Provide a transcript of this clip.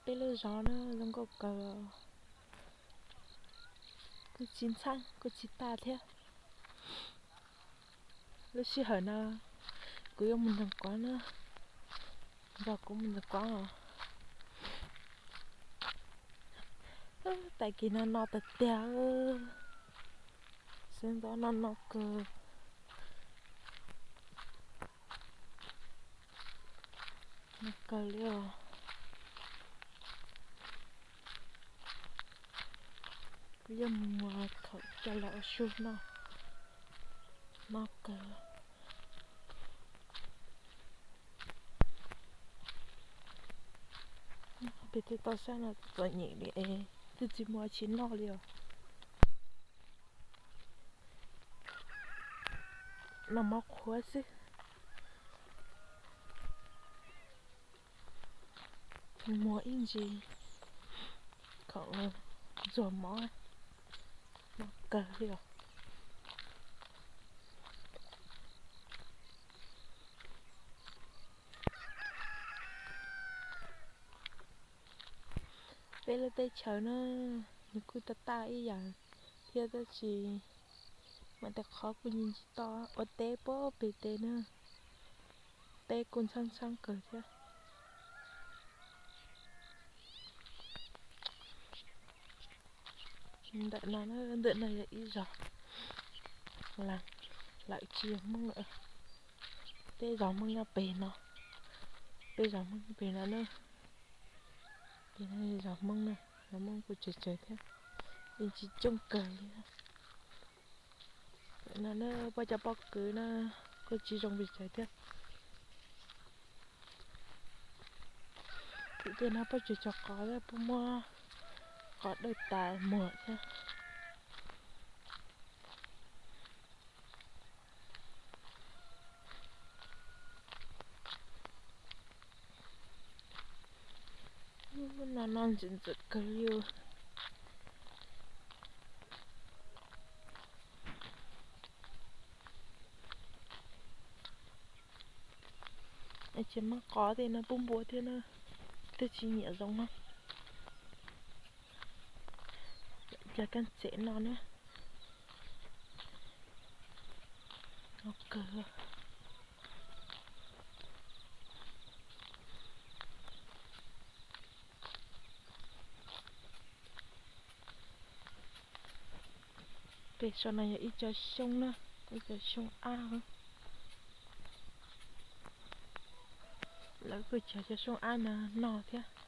Peb lub zos na zoo nkauj kawg, kuj tsis ntxhab kuj tsis tag thiab. Lub sij hawm no kuv yuav mus ntxeev quav na, nrog kuv mus ntxeev quav os. Tag kis no no tiag tiag, sawv ntxov no no kawg, no kawg li os. Kuv yuav mus khaum cov laus ua su no, no kawg. Pem tej toj siab no txom nyem li es twb tsis muaj tsis noj li os. Noj mov qhuav xwb. Muag ib ntsis khoom ntxuag mov, no kawg li os. Peb lub teb chaws na, nws kuj tag taj ib yam thiab tab sis mas tej qhov kuj nyias tsis toj ua teb puag pem tej na, teb kuj ntxhab ntxhab kawg thiab. Ntawm no, ntawm no yog ib zos, lawv tsis yog Hmoob lawm, peb zos Hmoob nyob pem no, peb zos Hmoob nyob pem no na, pem no zos Hmoob na, zos Hmoob kuj tsawg tsawg thiab, yeej tsis coob kawg li. No na, pab cov pob kws na kuj tsis zoo pes tsawg thiab. Tim tej no pab tsuas cog qos thiab, pab muab qos dawj tas muag thiab. No no ntxim ntxim kawg li. Ces mab qos tej no pub npua thiab na, twb tsis nyiam zoo na. Cov kab txem no na, no kawg. Pem saum no yog ib co xyoob na, ib co xyoob ab. Lawv kuj cog cov xyoob ab no noj thiab.